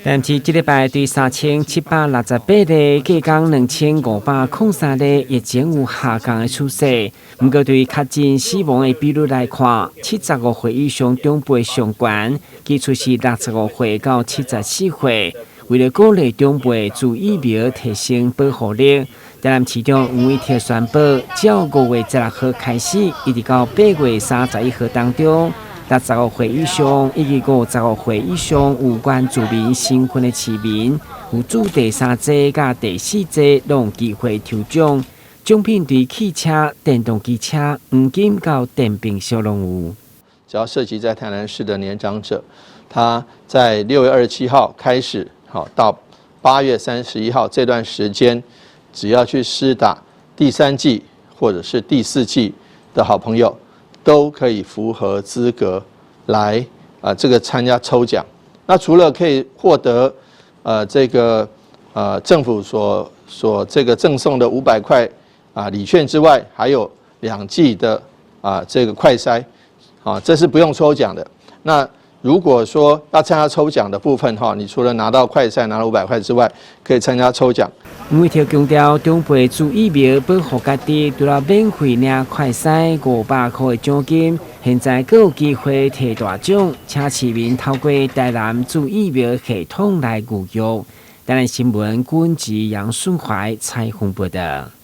但是這禮拜對3768例，過工2503例，疫情有下降的趨勢。毋過對確診死亡的比率來看，75歲以上長輩上懸，其次是65歲到74歲。為了鼓勵長輩注疫苗提升保護力，台南市長黃偉哲宣布，照5月16號開始，一直到8月31號當中，65歲以上以及55歲以上有原住民身份的市民，有注第三劑佮第四劑，攏有機會抽獎。獎品對汽車、電動機車、黃金到電冰箱攏有。只要涉及在台南市的年長者，他在6月27號開始，好到8月31號這段時間，只要去施打第三劑或者是第四劑的好朋友，都可以符合資格來啊，這個參加抽獎。那除了可以獲得這個政府所這個贈送的500塊啊禮券之外，還有兩劑的啊這個快篩，啊這是不用抽獎的。那如果說要參加抽獎的部分哈，你除了拿到快篩拿了500塊之外，可以參加抽獎。黃偉哲強調，長輩注疫苗保護家己，除了免費領快篩500塊的獎金，現在閣有機會提大獎，請市民透過台南注疫苗系統來預約。台南新聞軍籍楊順懷採訪報道。